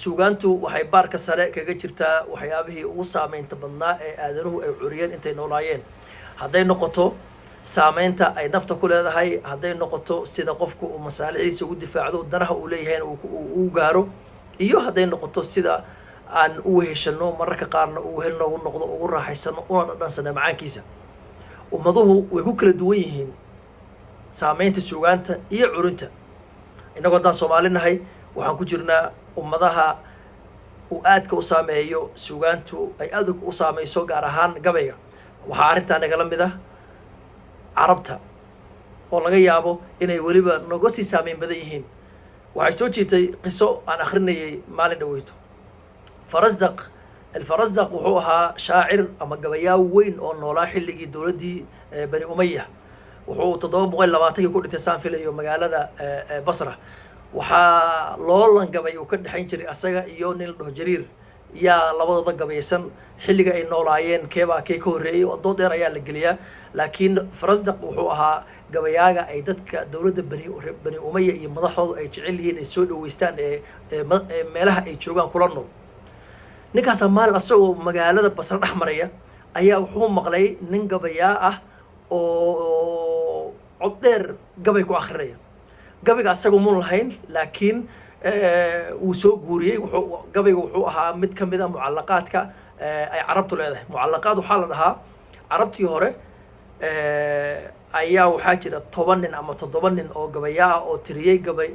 Suugaantu waxay baarka sare kaga jirtaa waxyaabihii ugu saameynta badnaa ee aadanuhu ay curiyeen intay noolaayeen, hadday noqoto saameynta ay nafta ku leedahay, hadday noqoto sida qofku uu masaalixiisa ugu difaacdo, danaha uu leeyahayna uu gaaro, iyo hadday noqoto sida aan u weheshano, mararka qaarna uu wehel noogu noqdo, ugu raaxaysano, una dhadhansano macaankiisa. Ummaduhu way ku kala duwan yihiin saameynta suugaanta iyo curinta. Innagoo haddaan Soomaali nahay, waxaan ku jirnaa ummadaha uu aadka u saameeyo suugaantu, ay aad u saameyso, gaar ahaan gabayga. Waxaa arrintaa nagala mid ah Carabta, oo laga yaabo inay weliba noga sii saameyn badan yihiin. Waxay soo jiitay qiso aan akrinayay maalin dhaweyto. Farasdaq Alfarasdaq wuxuu ahaa shaacir ama gabayaa weyn oo noolaa xilligii dowladdii Bani Umaya. Wuxuu 720kii ku dhintay, saan filayo, magaalada Basra. Waxaa loolan gabay uu ka dhexayn jiray asaga iyo nin la dhaho Jariir. Yaa labadooda gabaysan xilliga ay noolaayeen, keebaa kee ka horreeyey, oo dood dheer ayaa la geliyaa. Laakiin Farasdaq wuxuu ahaa gabayaaga ay dadka dowladda Bani Umaya iyo madaxdoodu ay jecel yihiin, ay soo dhaweystaan, ee meelaha ay joogaan kula nool. Ninkaasaa maalin asagoo magaalada Basra dhex maraya ayaa wuxuu maqlay nin gabayaa ah oo cod dheer gabay ku akrinaya. Gabayga asaga mun lahayn, laakiin wuu soo guuriyey. Wuxuu gabayga wuxuu ahaa mid ka mid a mucallaqaadka ay Carabtu leedahay. Mucallaqaad waxaa la dhahaa, Carabtii hore ayaa waxaa jira 10 nin ama toddoba nin oo gabayaa ah oo tiriyey gabay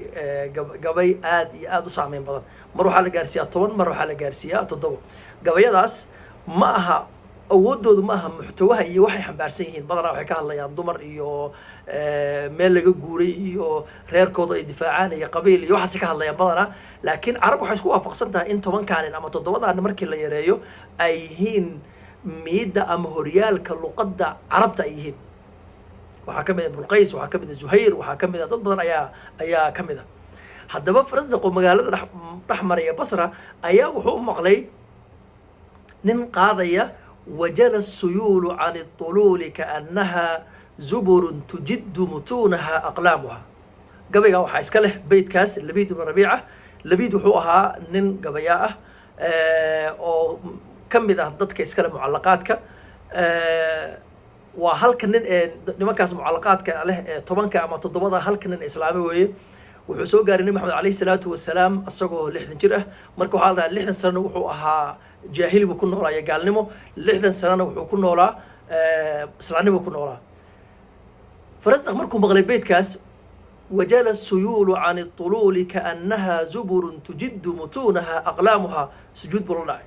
gabay aad iyo aad u saameyn badan. Mar waxaa la gaarsiiyaa 10, mar waxaa la gaarsiiyaa toddoba. Gabayadaas ma aha awooddoodu, ma aha muxtawaha iyo waxay xambaarsan yihiin. Badanaa waxay ka hadlayaan dumar iyo meel laga guuray iyo reerkooda ay difaacaan iyo qabiil iyo waxaasay ka hadlayaan badanaa. Laakiin Carab waxay isku waafaqsan tahay in 10-kaa nin ama toddobadaa nin markii la yareeyo ay yihiin miidda ama horyaalka luqadda Carabta ay yihiin. Waxaa ka mid ah Ibnulqays, waxaa ka mid ah Zuhayr, waxaa ka mid ah dad badan ayaa ka mid ah. Haddaba Farasdaq oo magaalada dhex maraya Basra ayaa wuxuu u maqlay nin qaadaya: "Wajala الsuyuulu can الطuluuli kaأnnaha zuburun tujiddu mutuunaha aqlaamuha." Gabaygaa waxaa iska leh beytkaas Labiid ibnu Rabiica. Labiid wuxuu ahaa nin gabayaa ah oo ka mid ah dadka iskale mucallaqaadka. Waa halka nin ee nimankaas mucallaqaadka leh ee 10-ka ama toddobada, halka nin islaami weeye. Wuxuu soo gaaray Nabi Maxamed calayhi salaatu wasalaam isagoo 60 jir ah. Marka waxaa la dhahaa 60 sanana wuxuu ahaa jaahili buu ku noolaa iyo gaalnimo, 60 sanana wuxuu ku noolaa islaamnimo ku noolaa. Farasdaq markuu maqlay beytkaas, "wajala الsuyuulu can الطuluuli kaأnnaha zuburun tujiddu mutuunaha aqlaamuha", sujuud buu la dhacay,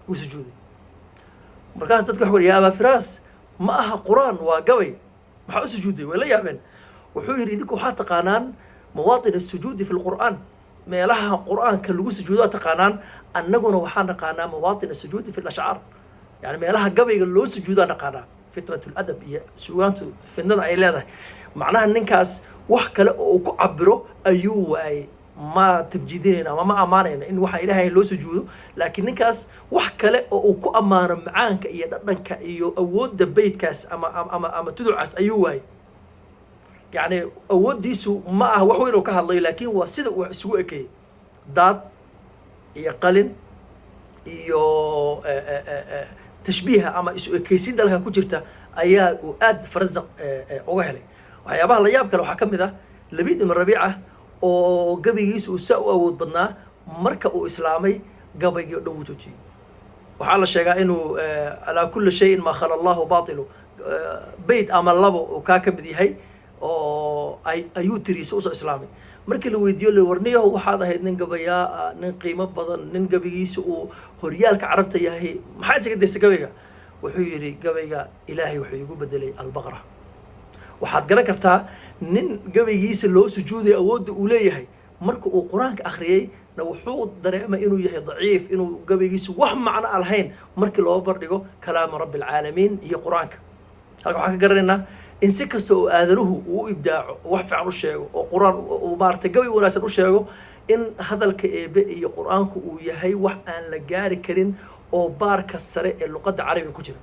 wuu sujuuday. Markaas dadka waxa ya Abaa Firaas, ma aha Qur-aan, waa gabay, maxaa u sujuuday? Way la yaabeen. Wuxuu yidhi: "Idinku waxaa taqaanaan mawaatin الsujuudi fi lqur'aan, meelaha Qur'aanka lagu sujuudo taqaanaan. Annaguna waxaan naqaanaa mawaatin الsujuudi fi lashcaar, yani meelaha gabayga loo sujuudaa naqaanaa." Fitnat ladab iyo suugaantu fitnada ay leedahay. Macnaha ninkaas wax kale oo uu ku cabiro ayuu waayey. Ma tabjiidinayna ama ma ammaanayna in waxa Ilaahay loo sujuudo, laakiin ninkaas wax kale oo uu ku ammaano macaanka iyo dhadhanka iyo awoodda beytkaas ama tuducaas ayuu waayey. Yacni awooddiisu ma aha wax weyn oo ka hadlayo, laakiin waa sida uu isugu ekeeyey daad iyo qalin iyo tashbiiha ama isu ekeysiin dalka ku jirta ayaa uu aad Farasdaq uga helay. Waxyaabaha la yaab kale waxaa ka mid ah Labiid ibn Rabiica oo gabaygiisu uu saa u awood badnaa, marka uu islaamay gabaygii o dhan wuu joojiyey. Waxaa la sheegaa inuu "alaa kulli shayin maa khala Allahu baatilu" beyt ama labo uu kaa ka mid yahay oo ay ayuu tiriyey si usoo islaamay. Markii la weydiiyo le: "Warniyahow, waxaad ahayd nin gabayaa ah, nin qiimo badan, nin gabaygiisa uu horyaalka Carabta yahay, maxaa isaga daysta gabayga?" Wuxuu yidhi: "Gabayga Ilaahay wuxuu igu bedelay Albaqra." Waxaad garan kartaa nin gabaygiisa loo sujuuday awoodda uu leeyahay. Marka uu Qur-aanka akhriyey na wuxuu dareemay inuu yahay daciif, inuu gabaygiisu wax macno a lahayn markii loo bardhigo kalaama rabbi alcaalamiin iyo Qur-aanka. Halka waxaan ka garanaynaa in si kasta oo aadanuhu uu u ibdaaco oo wax fiican u sheego oo Qur-aan uu maaragtay gabay wanaagsan u sheego, in hadalka Eebe iyo Qur-aanku uu yahay wax aan la gaari karin oo baarka sare ee luqadda Carabiga ku jira.